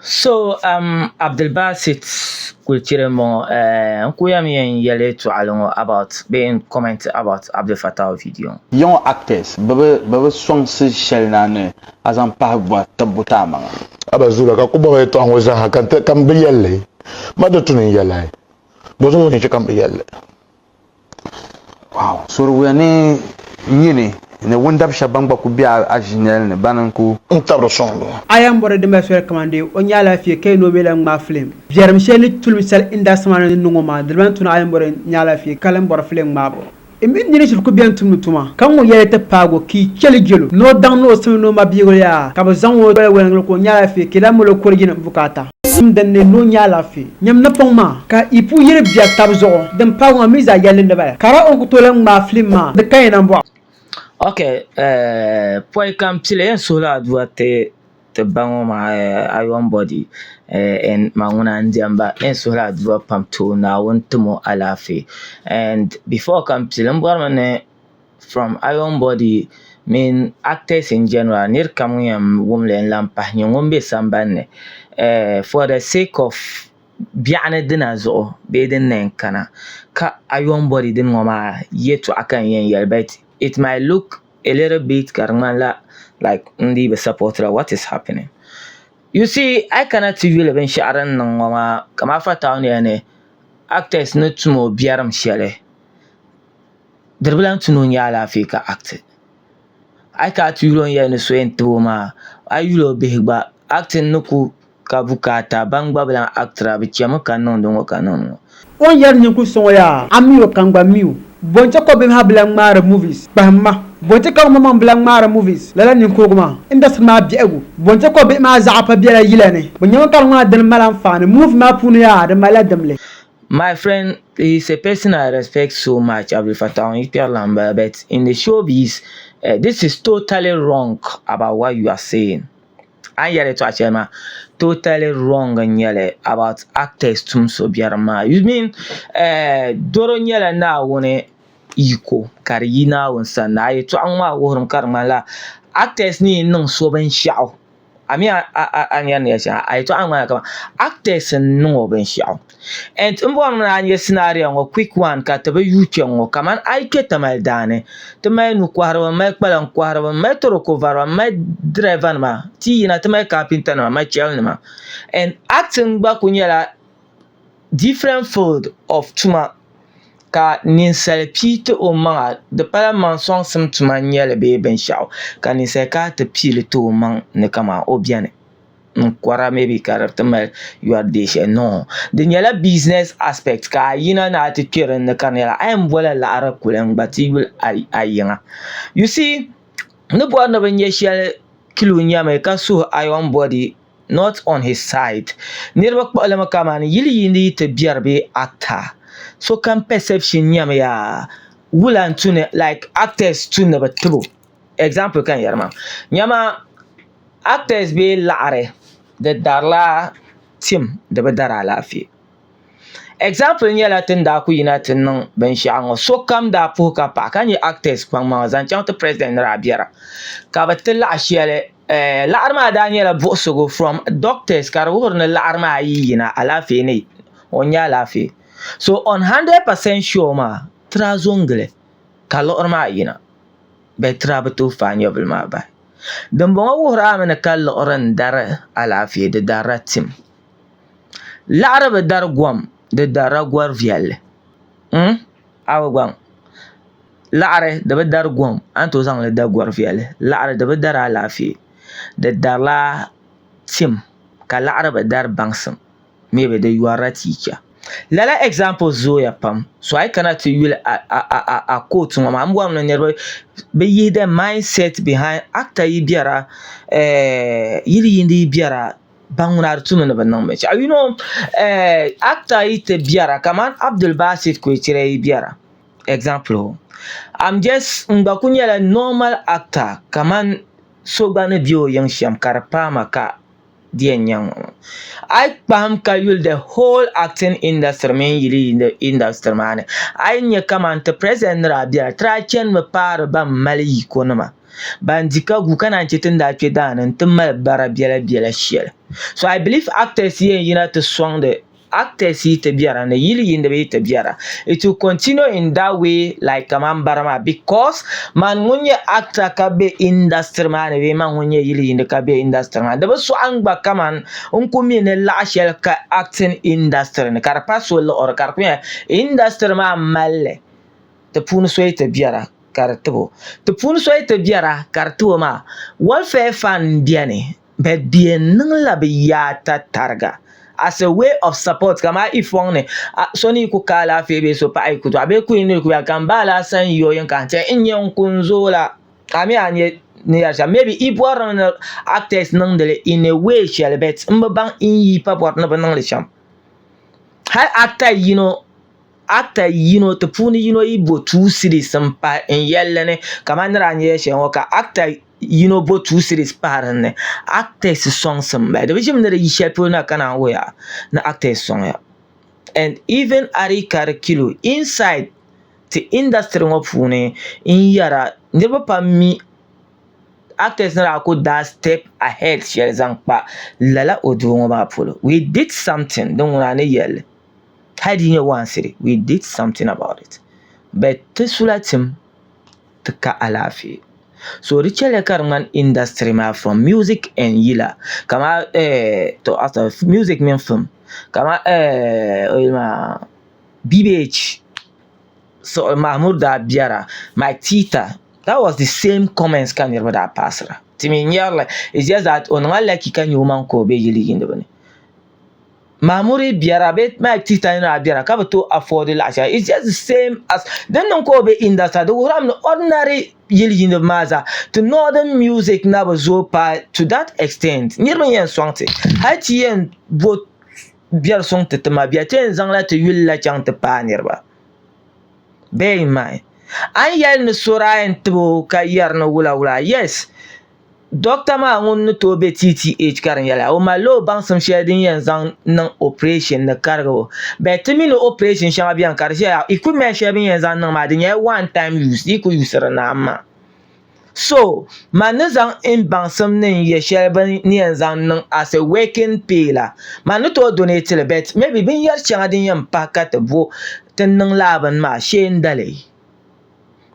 So um, Abdulbasit Kulchiri m-bɔŋɔ eh, n ku yɛm yɛn yɛli yɛltɔɣili ŋɔ about bee n comment about Abdul Fattah video. Ya ŋɔ actors bɛ bi bɛ bi sɔŋsi shɛli na ni a zaŋ pahi bɔri tibbu ti a maŋa. A ba zuliya ka ku bɔŋɔ yɛtɔɣa ŋɔ zaaha ka n ka m bi yɛli li. Ma di tu ni n yɛli a. Bɔzuɣu n chɛ ka m bi yɛli li. Wow! So di wuhiya ni nyini ni wundab shɛba ban gba ku be a ʒinɛli ni bani n-ku. N tabiri sɔŋdi o. A yɛn bɔri di mali soli kamandee o nya alaafee ka yi ni o mi lan ŋmaai filim. Biɛrim shɛli ni tulim sali indasitiri maa ni niŋ o maa, di lan tu ni a yɛn bɔri nya alaafee ka lan bɔri filim ŋmaabu. M mi nini shiri ku beni tumdi tuma, ka ŋɔ yɛli ti paag o ka yi chɛ li jɛl o, ni o daŋ ni o simi ni o mabihigu yaa, ka bɛ zaŋ o doli woliŋli ka o nya alaafee ka yi lan mali o kurigini bukaata. Sim din ni ni o nya alaafee. Nyam napɔŋ maa, ka yi puu yiri biɛri tab zuɣu, din paagi ŋɔ mi zaa yɛlli ni bala. Ka o ni ku tooi lan ŋmaai filim maa, di ka ya nambɔɣu. Ok, eh, pɔi ka m pili yɛn suhila aduwa ti ti ba ŋɔ maa eh, Iron Body eh, and ma ŋuna n-diɛm ba yɛn suhila aduwa pam ti o Naawuni tim o alaafee. And before ka m pili m bɔrimi ni from Iron Body mini actors in general niri kam ŋun yɛn wum li n-lan pahi nyɛ ŋun be sambani ni eh, for the sake of biɛɣuni dina zuɣu bee din na yɛn kana ka Iron Body dini ŋɔ maa yɛltɔɣa ka n yɛn yɛli but it might look a little bit ka di ŋmanila like n dii bi support la what is happening. You see a yi kana ti yuli binshɛɣu din niŋ ŋɔ maa kamani Fatawu ni yɛli ni actors ni tum o biɛrim shɛli di bi lahi tu ni o nyɛ alaafee ka acti. A yi kana ti yuli o ni yɛli ni so yɛn tibi o maa a yi yuli o bihi gba acting ni ku ka bukaata ban gba bi lahi actira bɛ chɛmi ka niŋdi ŋɔ ka niŋdi ŋɔ. O ni yɛri ninkuri so ŋɔ yaa, a mi o ka n gba mi o. Bɔ n-chɛ ka o bihi maa bi lan ŋmaari movies? Kpahim ma. Bɔ n-chɛ ka omaŋmaŋ bi lan ŋmaari movies? Lala ninkurigu maa, industry maa biɛhigu. Bɔ n-chɛ ka o bihi maa zaɣa pa bela yila ni? Bɛ nyami ka di ŋmaa dini mali anfaani. Movie maa puuni yaa, di malila dimli. My friend, he is a person I respect so much, Abdul Fattah Onyikpɛrilan m-bala, but in the showbiz, eh, this is totally wrong about what you are saying. A ni yɛli yɛltɔɣa shɛli maa totally wrong n nyɛli about actors tum so biɛrim maa you mean eh, doro nyɛla Naawuni yiko ka di yi Naawuni sani na a yɛltɔɣa ŋɔ maa wuhirimi ka di ŋmanila actors ni yɛn niŋ so binshaɣu a mi a ni yɛri ni yɛli shɛm a yɛltɔɣa ŋɔ ŋmanila kamani actors n niŋ o binshaɣu And m bɔrimi ni a nya scenario ŋɔ quick one ka ti bi yuui kpe ŋ-ŋɔ kamani a yi kpe Tamale daani ti mali nukɔhiriba m-mali kpalaŋ kɔhiriba m-mali toroko variba m-mali dirɛva nima ti yi yina ti mali kapinta nima machiɛlinima and acting gba kuli nyɛla different field of tuma ka ninsali pii ti o maŋa di pala maŋ sɔŋsim tuma n-nyɛ li bee binshɛɣu ka ninsali kana ti pii li ti o maŋ ni kamani o beni. n kɔra maybe ka di ti mali yɔri deei shɛli no di nyɛla business aspect ka a yina ni a ti kpɛ dinni ka di nyɛla a yɛn bola laɣari kuli n gba ti yuli a yiŋa you see ni bɔri ni bi nyɛ shɛli kilo nyɛmi ka suhi iron body not on his side niriba kpuɣilimi kamani yili yiindi yi ti biɛri bee actor sokam perception nyɛmi yaa wula n tu ni like actors tu ni bi tibo example ka n yɛri maa nyama Actors bee laɣiri di darila tim di bi dari alaafee. Example nyɛla ti ni daa kuli yina ti niŋ binshɛɣu ŋɔ sokam daa puhi ka paɣi ka nyɛ actors kpaŋmaŋa zaŋ chaŋ ti president ni daa biɛra ka bɛ ti laɣi shɛli laɣiri maa daa nyɛla buɣisigu from doctors ka di wuhiri ni laɣiri maa yi yina alaafee ni o nya alaafee so on 100% sure maa ti daa zo n-gili ka liɣiri maa yina. Bɛ ti daa bi tooi faai nyɛvili maa bahi. Dimbɔŋɔ wuhiri a mi ni ka liɣiri n-dari alaafee, di darila tim. Laɣiri bi dari gom, di darila gɔri viɛlli. Hmm? A bi baŋ? Laɣiri di bi dari gom, a ni tooi zaŋ li da gɔri viɛlli. Laɣiri di bi dari alaafee, di darila tim, ka laɣiri bi dari baŋsim. maybe di yɔrila teacher. Lala examples zooya pam so a yi kana ti yuli a quote ŋɔ maa m bɔrimi ni niriba bɛ yihi the mindset behind actor yi biɛra yili yiindi yi biɛra ban ŋuna di tumi ni bɛ niŋ binshɛɣu you know actor yi ti biɛra kamani Abdul Basit Kwekyire yi biɛra example I'm just n gba kuli nyɛla normal actor kamani so gba ni be o yiŋ shɛm ka di paai ma ka di yɛn nyɛ ŋɔ maa. A yi kpahim ka yuli the whole acting industry mini yili yiindi industry maa ni, a yi nya kaman ti president ni daa bela, ti daa chanimi paari ban mali yikonima, ban di ka gu ka naan che ti ni daa kpe daa ni nti mali bara biɛla biɛla shɛli. So I believe actors yɛn yina ti sɔŋdi actors yi ti biɛra ni yili yiindiba yi ti biɛra it will continue in that way like kaman bara maa because man ŋun nyɛ actor ka be industry maa ni bee man ŋun nyɛ yili yiindi ka be industry maa ni di bi sɔɣi n gba kaman n ku mi ni laɣa shɛli ka acting industry ni ka di pa so liɣiri ka di ku nyɛla industry maa m-mali li ti puuni so yi ti biɛra ka di tibo ti puuni so yi ti biɛra ka di tibo maa welfare fund beni Bɛ bɛ yɛn niŋla bɛ yaata tariga as a way of support kamani if fɔŋ ni so ni yi ku ka alaafee bee so paɣa yi ku dɔɣi bee kuyi ni ku bɛni ka m ba alasan yi o yɛn ka n tɛhi n nyɛ n ku n zooi la a mi a nyɛ ni yɛri shɛm maybe yi bɔrimi ni actors niŋdili in a way shɛli but m bi baŋ n yi pa bɔri ni bɛ niŋli shɛm hali actor yino actor yino ti puuni yino yi bo 2 cedis m pahi n yɛlli ni kamani ni daa nyɛ shɛli ŋɔ ka actor yino bo 2 cedis pahi din ni actors sɔŋsim bala di bi ʒimi ni di yi shɛli polo na ka naan wuhiya ni actors sɔŋya and even a di ka di kilo inside ti industry ŋɔ puuni n yɛra niriba pam mi actors ni daa kuli daa step ahead shɛli zaŋ kpa lala o doo ŋɔ maa polo we did something din ŋuna ni yɛlli. Hali di nyɛ one cedi we did something about it but ti sula tim ti ka alaafee so di chɛliya ka di ŋmani industry maa from music and yila kamani to music mini film kamani o yuli maa BBH Mahmud daa biɛra Mike Tita that was the same comments ka niriba daa paasira ti mi nyɛrili it's just that o niŋla lucky ka nyɛ o maŋ ka o be yili yiindiba ni. Maamuri biɛra bee Mike Tita ni daa biɛra ka bi tooi afford laɣa shɛli it's just the same as din niŋ ka o be industry di wuhirimi ni ordinary yili yiindiba maa zaa ti northern music na bi zooi paai to that extent niriba n yɛn sɔŋ ti hali ti yɛn bo biɛri suŋ ti ti mabia ti yɛn zaŋla ti yuli la chaŋ ti paai niriba bear in mind a ni yɛli ni so daa yɛn tibi o ka yɛri ni wula wula yes Dɔkta maa ŋun ni tooi be TTH ka di nyɛla o malila o baŋsim shɛli din yɛn zaŋ niŋ operation ni karigibu. But ti mi ni operation shɛŋa beni ka di ʒɛya equipment shɛli bɛ ni yɛn zaŋ niŋ maa di nyɛla one time use di yi ku use di naai maa. So man ni zaŋ n baŋsim ni n yɛ shɛli bɛ ni yɛn zaŋ niŋ as a working pay la man ni tooi donate li but maybe binyɛri shɛŋa din yɛn pahi ka ti bo ti niŋ lala bini maa shee n-dali.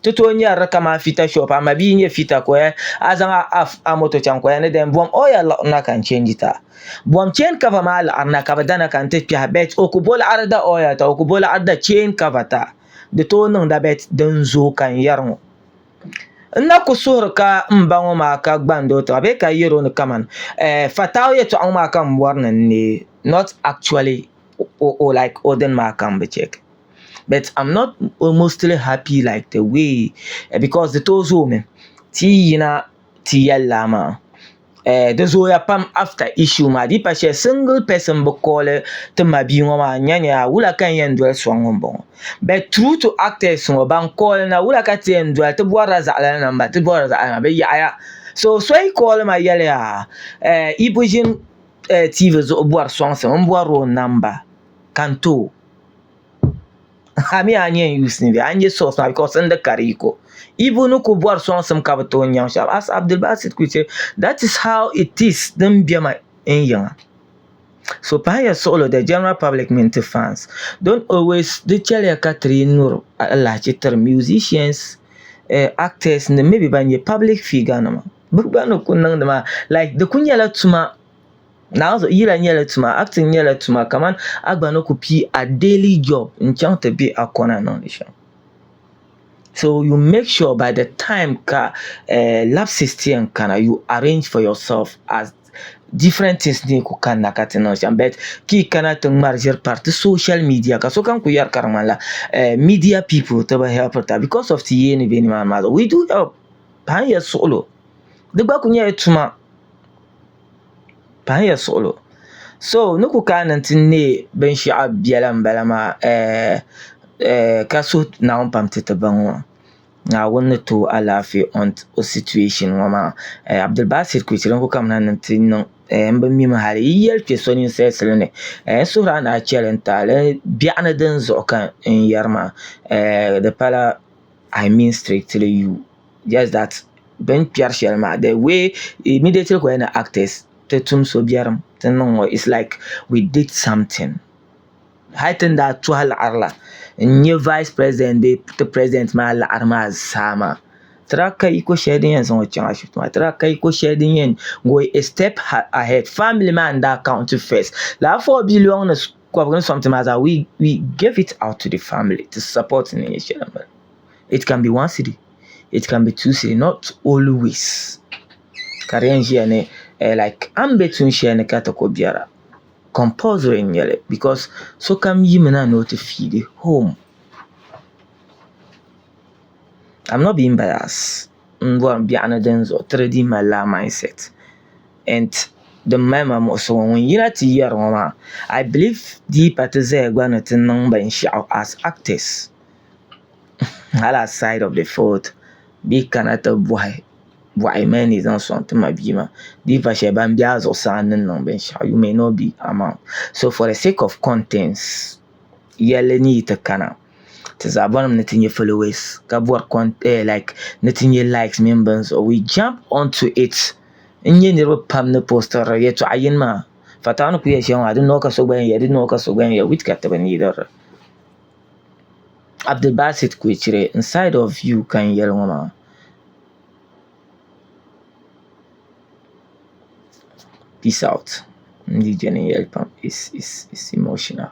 Ti tooi nyɛri li kamani fita shop amaa bia n-nyɛ fita ka o yɛli a zaŋ a moto chaŋ ka o yɛli ni dɛn bom oil liɣiri na ka n chenji ti a. Bom chain cover maa liɣiri na ka bɛ dana ka n ti kpɛhi but o ku bo liɣiri da oil ti a o ku bo liɣiri da chain cover ti a. Di tooi niŋda but din zooi ka n yɛri ŋɔ. N na ku suhiri ka m ba ŋɔ maa ka gbandi o tiŋa bee ka yɛri o ni kaman Fatau yɛtɔɣa ŋɔ maa ka m bɔri ni n neei not actually o like o dini maa ka m bi check. But I'm not mostly happy like the way because di tooi zoomi ti yi yina ti yɛli laa maa di zooya pam after issue maa di yi pa shɛli single person bi kooli ti ma bia ŋɔ maa n nya nya wula ka n yɛn doli sɔŋ ŋun bɔŋɔ but true to actors ŋɔ ban kooli na wula ka ti yɛn doli ti bɔrila zaɣilana namba ti bɔrila zaɣilana bi yaɣiya so so yi kooli ma yɛliya yi bi ʒini TV zuɣu bɔri sɔŋsim n bɔri o namba ka n ti o. A mi a ni yɛn use ni bɛ a ni nyɛ source maa because n di ka di yiko. Ibu ni ku bɔri sɔŋsim ka bi tooi nyaŋ shɛm as Abdulbasit kuli say that is how it is din be ma n yiŋa. So pahiya suɣulo the general public mini ti fans don't always di chɛliya ka ti dii nuri alahichi tiri musicians, actors ni maybe ban nyɛ public figure nima bɛ gba ni ku niŋdi maa like di ku nyɛla tuma. Naawuni zuɣu yila nyɛla tuma, acting nyɛla tuma kamani a gba ni ku pii a daily job n-chaŋ ti be a kɔna niŋdi shɛm. So you make sure by the time ka lapses ti yɛn kana you arrange for yourself as different things ni ku kanna ka ti niŋ shɛm but ka yi kana ti ŋmari ʒiri pari ti social media ka sokam ku yɛri ka di ŋmanila media people ti bi helpiri taba because of ti yeeni be nimaani maa zuɣu we do help pahiya suɣulo di gba ku nyɛla tuma. Pahiya suɣulo so ni ku kana ni ti neei binshaɣu biɛla n bala maa ka suhi Naawuni pam ti ti ba ŋɔ Naawuni ni ti o alaafee on o situation ŋɔ maa Abdulbasir Kuchiri n ku kamina ni ti niŋ. N bi mimi hali yi yɛli kpɛ so ninsalisili ni n suhuri a ni a chɛli n taali biɛɣuni din zuɣu ka n yɛri maa di pala I mean strictly you just that bin kpɛri shɛli maa the way immediately ka o yɛli ni actors ti tum so biɛrim ti niŋ ŋɔ it's like we did something hali ti ni daa tuhi laɣari la n nyɛ vice president bee ti president maa laɣari maa zaa maa ti daa ka yiko shɛli din yɛn zaŋ o chaŋ ashibiti maa ti daa ka yiko shɛli din yɛn go a step ahead family maa n daa count first lala 4 billion ni kɔbigi ni something maa zaa we gave it out to the family to support ni nyɛ shɛli n bala it can be one cedi it can be two cedi not always ka di yɛn ʒiya ni like a ni be tuun shɛli ni ka ti ku biɛra compulsory n nyɛli because sokam yimina ni o ti feed home I'm not being biased n bɔri biɛɣuni din zuɣu ti di mali lala mindset and din mali ma muɣisigu ŋun yina ti yɛri ŋɔ maa I believe di yi pa ti zaya gba ni ti niŋ binshaɣu as actors hali aside of the fault bɛ yi kana ti bɔhi bɔhi mali ni yi zaŋ sɔŋ ti ma bia maa di yi pa shɛli ban be a zuɣusaa ni niŋ binshaɣu you may not be among so for the sake of contents yɛlli ni yi ti kana ti zaa bɔrimi ni ti nyɛ followers ka bɔri like ni ti nyɛ likes mini bini zuɣu we jump onto it n nyɛ niriba pam ni postiri yɛltɔɣa yini maa fatawa ni kuli yɛli shɛm maa di noo ka so gba yɛn yɛli di noo ka so gba yɛn yɛli which ka ti bi neediri li Abdulbasit Kwechire inside of you ka n yɛli ŋɔ maa peace out n di je ni n yɛli pam it's emotional.